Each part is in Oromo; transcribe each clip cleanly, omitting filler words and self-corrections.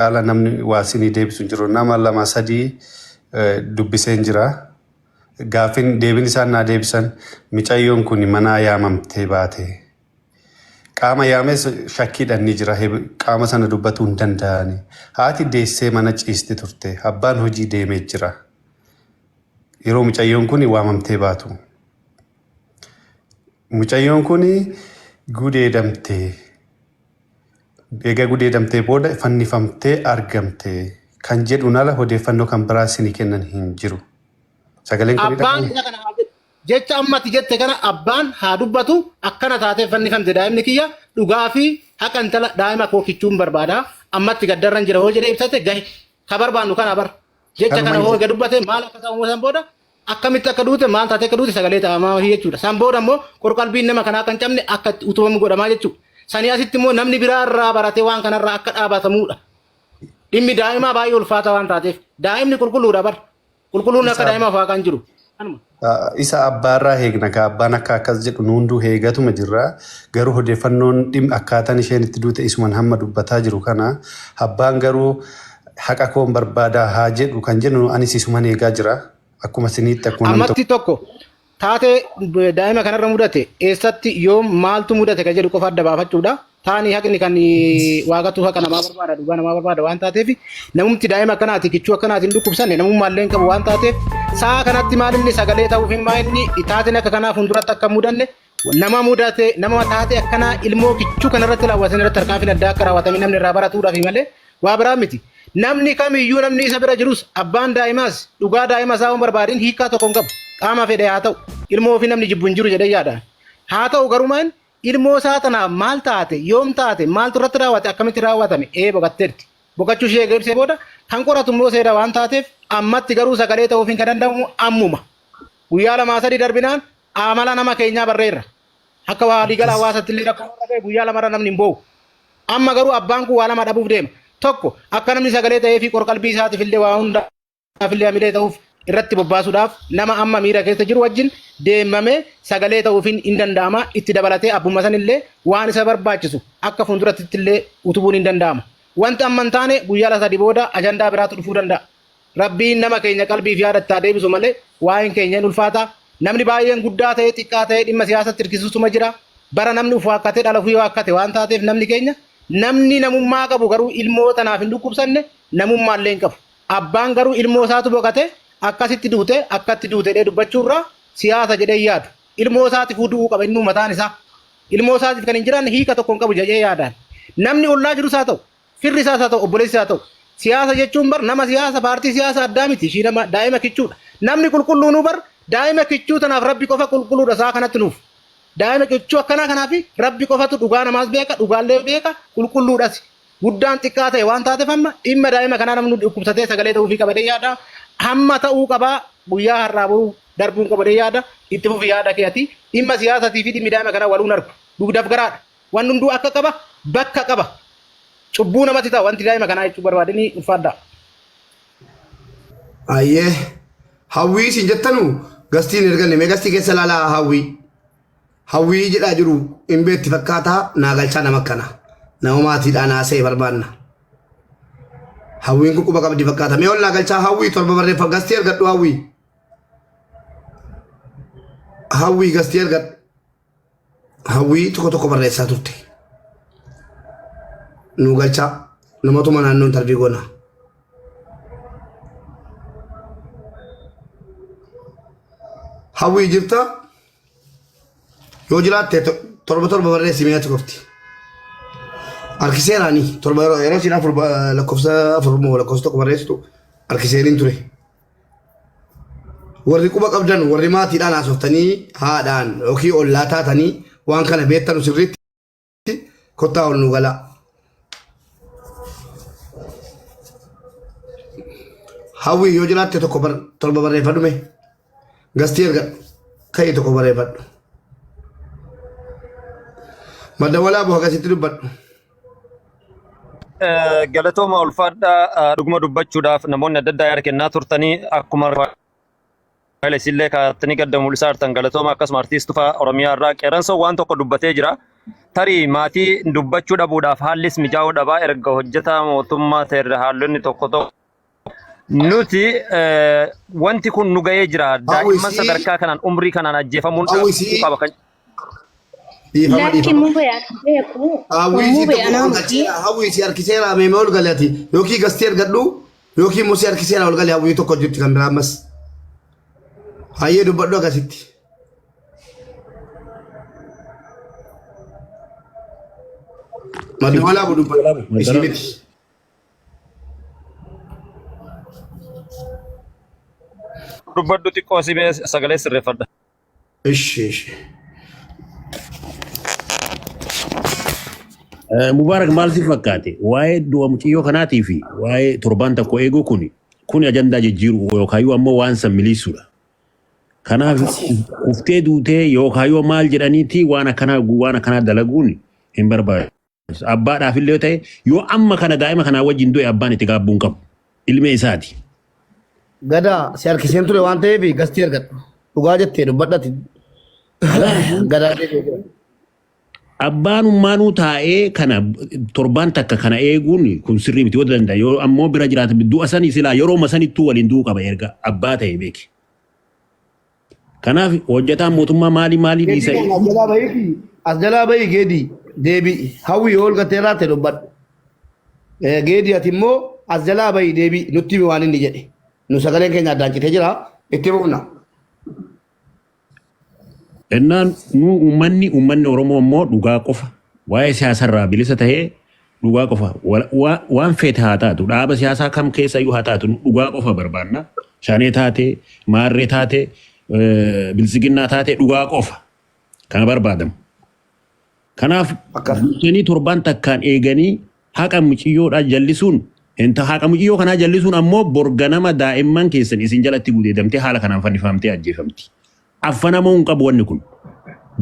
Caala namni waa isinii deebisu hin jiru. Nama lama sadii dubbiseen jira. Gaaffiin deebiin isaan naa deebisan micayyoon kun manaa yaamamtee baate. Qaama yaames shakkiidhaan ni jira. Qaama sana dubbatuu hin danda'ani. Haati deessee mana ciisti turte. Abbaan hojii deemee jira. Yeroo mucayyoon kun waamamtee baatu. Mucayyoon kun gudeedamte. Eega gudeedamtee booda fannifamtee argamte kan jedhuun ala odeeffannoo kan biraa isinii kennan hin jiru. Sagaleen kun ni Abbaan dhaga'ama? isa kana haa jedhu. Jecha ammatti jette kana abbaan haa dubbatu akkana taatee fannifamte daa'imni kiyya dhugaa fi haqa intala daa'ima koo kichuun barbaada ammatti gaddarran jira hoo jedhee ibsate gahe ka barbaannu kana bar jecha Kanuma kana hoo hin ega dubbate maal akka ta'u san booda akkamitti akka duute maal taatee akka duute sagalee ta'amaa jechuudha. San booda immoo qorqalbiin nama kanaa akka hin cabne akka itti utubamu godhamaa jechuudha. Sanii asitti immoo namni biraa irraa baratee waan kanarraa akka dhaabatamuudha. Dhimmi daa'imaa baay'ee ulfaataa waan taateef daa'imni qulqulluudha bar. Qulqulluun akka Isa daa'imaaf waaqaan jiru. Kanuma. Isa abbaarraa heegna ka abbaan akka akkas jedhu nu hunduu heegatuma jirra. Garuu odeeffannoon dhimma akkaataan isheen itti duute isuman hamma dubbataa jiru kana abbaan garuu haqa koon barbaadaa haa jedhu kan jennu anis isuman eegaa jira. Akkuma isiniitti akkuma nam Ammatti tokko taatee daa'ima kanarra mudate eessatti yoom maaltu mudate kan jedhu qofa adda baafachuudha. Taanii haqni kan waaqatu haqa namaa barbaada dhugaa namaa barbaada waan taateef namumti daa'ima akkanaati kichuu akkanaatiin dhukkubsanne namummaallee hin qabu waan taateef sa'a kanatti maal inni sagalee ta'uuf hin inni taateen akka kanaa fuulduratti akka hin mudanne nama mudate nama taatee akkanaa ilmoo kichuu kanarratti raawwatan irratti tarkaanfiin addaa akka raawwatame namni irraa baratuudhaaf malee waa biraa miti. Namni kamiyyuu namni isa bira jirus abbaan daa'imaas dhugaa daa'ima isaa waan barbaadin hiikkaa tokko hin qabu. Qaama fedhe haa ta'u ilmoo ofii namni jibbu hin jiru jedhee yaada. Haa ta'u garumaan ilmoo isaa tanaaf maal taate yoom taate maaltu irratti raawwate akkamitti raawwatame ee boqatteerti. Boqachuu ishee eega ibsee booda kan qoratu immoo seera waan taateef ammatti garuu sagalee ta'uufiin kan danda'amu ammuma. Guyyaa lamaa sadii darbinaan amala nama keenyaa barreerra. Akka waliigala hawaasatti illee rakkoo irra ga'e guyyaa lamarra namni hin boo'u. Amma garuu abbaan kun waa lama dhabuuf deema. Tokko akka namni sagalee ta'ee fi qorqalbii isaatiif illee waa hundaaf illee hamilee ta'uuf irratti bobbaasuudhaaf nama amma miira keessa jiru wajjin deemamee sagalee ta'uufiin hin danda'ama. Itti dabalatee abbuma san illee waan isa barbaachisu akka fuulduratti illee utubuun hin danda'ama. Wanti amma hin taane guyyaa 3 booda ajandaa biraatu dhufuu danda'a. Rabbiin nama keenya qalbii fi yaada itti haa deebisu malee waa'een keenya hin ulfaata. Namni baay'een guddaa ta'ee xiqqaa ta'ee dhimma siyaasatti hirkisutuma jira. Bara namni uf waakkatee dhala ofii waakkate waan taateef namni keenya namni namummaa qabu garuu ilmoo tanaaf hin dhukkubsanne namummaa illee hin qabu. Abbaan garuu ilmoo isaatu boqate akkasitti duute akkatti duute jedhee dubbachuurraa siyaasa jedhee hin yaadu. Ilmoo isaatiifuu du'uu qaba innuu mataan isaa. Ilmoo isaatiif kan hin jiraanne hiika tokko hin qabu jedhee yaadaan. Namni ollaa jirus haa ta'u Firri isaas haa ta'u, obboleessi isaa haa ta'u. Siyaasa jechuun bar nama siyaasa paartii siyaasa addaa miti. Ishii nama daa'ima kichuudha. Namni qulqulluunuu bar daa'ima kichuu tanaaf rabbi qofa qulqulluudha isaa kanatti nuuf. Daa'ima kichuu akkanaa kanaaf rabbi qofatu dhugaa namaas beeka, dhugaallee beeka, qulqulluudhas. Guddaan xiqqaa ta'e waan taateef amma dhimma daa'ima kanaa namni dhukkubsatee sagalee ta'uufii qabadee yaada. Hamma ta'uu qabaa guyyaa har'aa boruu darbuun qabadee yaada. Itti fufi yaada kee ati. Dhimma siyaasatii fi dhimmi daa'ima kanaa waluun argu. Dugdaaf garaadha. Wanni hunduu akka qaba, bakka qaba. Cubbuu namatti ta'a wanti daa'ima kanaa jechuu barbaadanii ulfaadhaa. Ayyee hawwii isin jettanu gastiin erganne mee gastii keessa ilaalaa hawwii. Hawwii jedhaa jiru hin beekti fakkaataa naa galchaa nama akkana. Nama maatiidhaan haasa'e barbaanna. Hawwiin kun quba qabdi fakkaata. Mee ol naa galchaa hawwii torba barreeffa gastii ergadhu hawwii. Hawwii gastii ergadhu. Hawwii tokko tokko barreessaa turte. Nu galchaa namatuma naannoo intarvii goona. Hawwii jirta yoo jiraatte torba torba barreessi mi'aatti qofti. Harkiseeraani torba yeroo yeroo isiin afur lakkoofsa afur moo lakkoofsa tokko barreessitu harkiseeriin ture. Warri quba qabdan warri maatiidhaan haasoftanii haadhaan yookiin ollaa taatanii waan kana beektanu sirriitti kottaa ol nu galaa. Hawwii yoo jiraatte tokko torba barreeffadhu mee. Gastii ergadhu. Ka'i tokko barreeffadhu. Madda walaabu hagasitti dubbadhu. Galatooma ulfaadhaa dhuguma dubbachuudhaaf namoonni adda addaa yaada kennaa turtanii akkuma Haile isillee kaatanii gadda mul'isaa jirtan galatooma akkasuma artiist Tufaa Oromiyaa irraa qeerransoon waan tokko dubbatee jira. Tarii maatii dubbachuu dhabuudhaaf haallis mijaa'uu dhabaa erga hojjetaa mootummaa ta'erra haallonni tokko tokko nuti wanti kun nu ga'ee jira. Daa'imman Hawwisii sadarkaa kanaan umrii kanaan ajjeefamuun dhaabbachuu hawwisii qaba kan dhiifama Lakki dhiifama. mubee ani beeku Hawwisii mubee tokko anaa ol miti. galcheera hawwisii harkiseera meemee ol gale ati yookiin gastii argadhu yookiin immoo si harkiseera ol gale hawwii tokko jirti kan biraa ammas. Hayyee dubbadhu akkasitti. Madda walaabu dubbadhu. Isii miti. Dubbadhu xiqqoo si mee sagalee sirreeffadha. Ishi ishi. Mubaarak maal si fakkaate? Waa'ee du'a mucayyoo kanaatii fi waa'ee torbaan tokko eeguu kuni ajandaa jijjiiru yookaan ammoo waan san miliisuudha. Kanaaf kuftee duutee yookaan maal jedhaniiti waan akkanaa dalaguun hin barbaachisu. Abbaadhaaf illee ta'e yoo amma kana daa'ima kanaa wajjin du'e abbaan itti gaabbuu hin qabu. Ilmee isaati. Gadaa si harkiseen ture waan ta'eef gastii argadhu. Dhugaa jettee dubbadhati. Gadaa deebi'ee. Abbaan ummaanuu taa'ee kana torbaan takka kana eeguun kun sirrii miti yoo danda'a yoo ammoo bira jiraate du'a sanii silaa yeroo sanittuu waliin du'uu qaba erga abbaa ta'e beeki. Kanaaf hojjetaan mootummaa maalii maalii Geedii dhiisanii kana as jalaa bahiiti. As jalaa bahi geedii deebi'i. Hawwi yoo ol gattee raatte dubbadhu. Geedii ati immoo as jalaa bahi deebi'i nutti himi waan inni jedhe. Nu sagaleen keenya addaan citee jira. Itti fufna. Ennaan nu uummanni Oromoo immoo dhugaa qofa waa'ee siyaasarraa bilisa ta'ee dhugaa qofa waan feete haa taatu dhaaba siyaasaa kam keessa iyyuu haa taatu dhugaa qofa barbaanna. Shanee taate, maarree taate, bilisiginnaa taate dhugaa qofa kana barbaadamu. Kanaaf Akkas. dursanii torbaan takkaan eeganii haqa mucayyoodhaa jallisuun haqa mucayyoo kanaa jallisuun ammoo borganama daa'imman keessan isin jalatti gudeedamtee haala kanaan fannifamtee ajjeefamti. Affanamuu hin qabu wanni kun.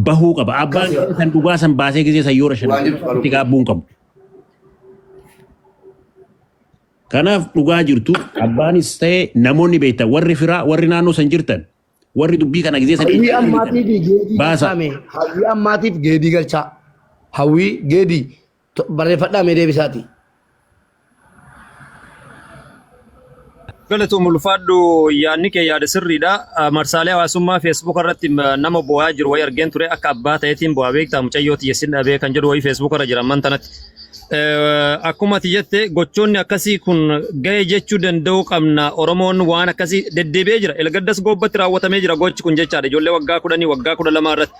Bahuu qaba. Abbaan Akkas. san dhugaa san baasee gisee san yoo Waan rashan jirtu itti qabu. gaabbuu hin qabu. Kanaaf dhugaa jirtu abbaanis ta'e namoonni beektan warri firaa warri naannoo san jirtan warri dubbii kana gisee san Hawwii ijaan argitan ammaatiif geedii baasa. galchaa mee. Hawwii ammaatiif geedii galchaa. Hawwii geedii barreeffadhaa mee deebisaati. Galatoom ulfaadhu yaadni kee yaada sirriidha. Marsaalee hawaasummaa Facebook irratti nama boo'aa jiru wayii argeen ture akka abbaa ta'eetiin boo'aa beektaa mucayyoo xiyyeessin dhabee kan jedhu wayii Facebook irra jira amman tanatti. Akkuma ati jette gochoonni akkasii kun ga'e jechuu danda'uu qabna. Oromoon waan akkasii deddeebi'ee jira. Elgaddas goobbatti raawwatamee jira gochi kun jechaadha. Ijoollee waggaa 10 waggaa 12 irratti.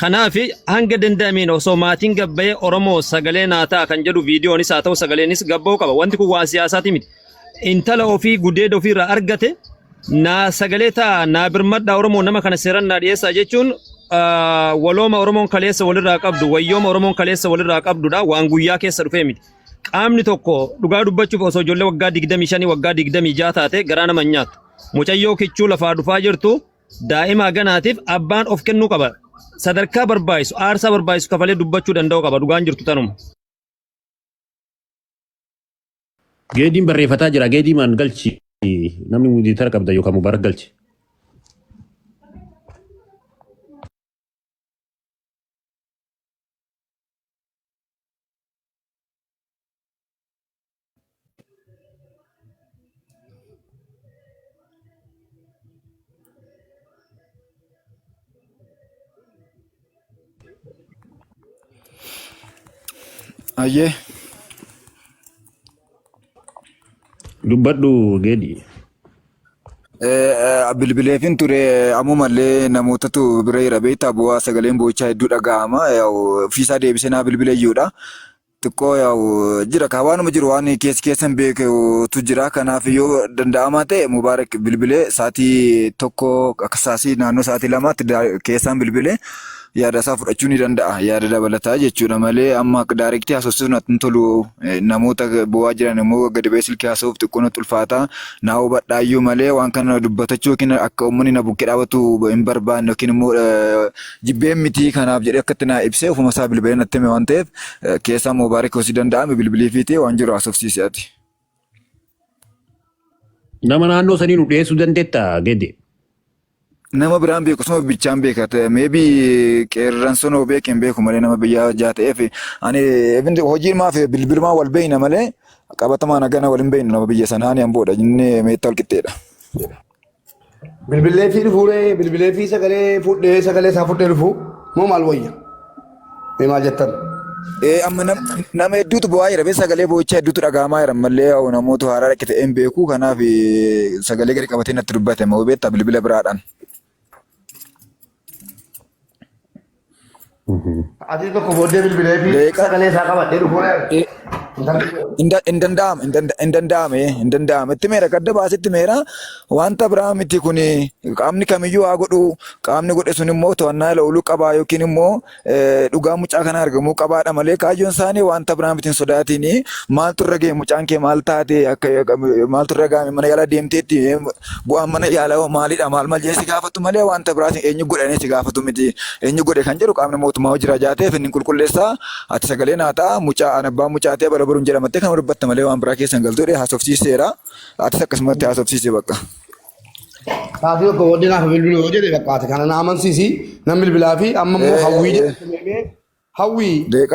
Kanaaf hanga danda'ameen osoo maatiin gabbayee Oromoo sagalee naa ta'a kan jedhu viidiyoonis haa ta'u sagaleenis gabba'uu qaba. Wanti kun waan siyaasaati miti. Intala ofii gudeeda ofiirraa argate naa sagalee ta'a naa birmadhaa Oromoo nama kana seeran naa dhiyeessaa jechuun walooma Oromoon kaleessa walirraa qabdu wayyooma Oromoon kaleessa walirraa qabdudha waan guyyaa keessa dhufee miti. Qaamni tokko dhugaa dubbachuuf osoo ijoollee waggaa 25 waggaa 26 taate garaa nama hin nyaattu. Mucayyoo kichuu lafaa dhufaa jirtu daa'ima ganaatiif abbaan of kennuu qaba. Sadarkaa barbaachisu aarsaa barbaachisu kafalee dubbachuu danda'u qaba dhugaan jirtu tanuma. Geediin barreeffataa jira. Geedii maan galchi namni mudiitara qabda yookaan mubaarak galchi. Ayyee. Dubbadhu Geedi. Bilbileefin ture ammumallee namootatu bira jira beektaa bu'aa sagaleen boo'ichaa hedduu dhaga'ama. Ofiisaa deebisee naa bilbile iyyuudha. Xiqqoo yaa'u jira kaa waanuma jiru waan keessi keessan beekutu jira. Kanaaf yoo danda'amaa ta'e Mubaarak bilbilee sa'aatii 1 akka sa'aatii naannoo sa'aatii 2tti keessaan bilbilee yaada isaa fudhachuu ni danda'a. Yaada dabalataa jechuudha malee amma daarektii haasofsiisuun natti hin tolu. Namoota boo'aa jiran immoo gadi ba'ee silkii haasa'uuf xiqqoo natti ulfaata. Naa hubadhaayyuu malee waan kana dubbatachuu yookiin akka uummanni na bukkee dhaabatu hin barbaanne yookiin immoo jibbeen miti kanaaf jedhee akkatti naa ibsee ofuma isaa bilbilee natti hime waan ta'eef keessaa Mubaarak osoo danda'ame bilbiliifiitii waan jiru haasofsiisi ati. Nama naannoo sanii nu dhiyeessuu dandeettaa Geedi? Nama biraan beeku suma bichaan beeka. Maybe qeerransoon hoo beeke hin beeku malee nama biyya hojjaa ta'eef ani even hojii maaf bilbilumaan wal beekna malee qabatamaan hagana wal hin beeknu nama biyya sanaa ani amboodha inni meettaa wal qixxeedha. Bilbilee fi dhufuuree bilbilee fi sagalee fudhee sagalee isaa fudhee dhufu moo maal wayya? Mee maal jettan? Ee amma nama hedduutu bo'aa jira bee sagalee boo'ichaa hedduutu dhaga'amaa jira mallee yaa'u namoota haaraa dhaqe ta'ee hin beeku kanaaf sagalee gadi qabatee natti dubbate moo beektaa bilbila biraadhaan. Ati tokko booddee bilbilee fi Daqiiqaa sagalee isaa qabadhee dhufuuree. Hin danda'ama hin danda'ame hin danda'ame itti meera gadda baasitti meera wanta biraa miti kun qaamni kamiyyuu haa godhu qaamni godhe sun immoo to'annaa jala ooluu qabaa yookiin immoo dhugaa mucaa kana argamuu qabaadha malee kaayyoon isaanii wanta biraa miti hin sodaatiin maaltu irra ga'e mucaan kee maal taate akka maaltu irra ga'ame mana yaalaa deemteetti bu'aan mana yaalaa hoo maalidha maal maal jedhee si gaafatu malee wanta biraas eenyu godhanii si gaafatu miti eenyu godhe kan jedhu qaamni mootummaa hojii rajaa ta'eef inni qulqulleessaa ati sagalee naa ta'a mucaa an abbaa mucaa ta'e bara baruun jedhamattee kan dubbatta malee waan biraa keessa hin galtu jedhee haasofsiiseera atis akkasumatti haasofsiise bakka. Sa'aatii tokko booddee naaf bilbiluu yoo jedhe bakka ati kana na amansiisi nan bilbilaa fi amma immoo hawwii jedhe hawwii Deeqa.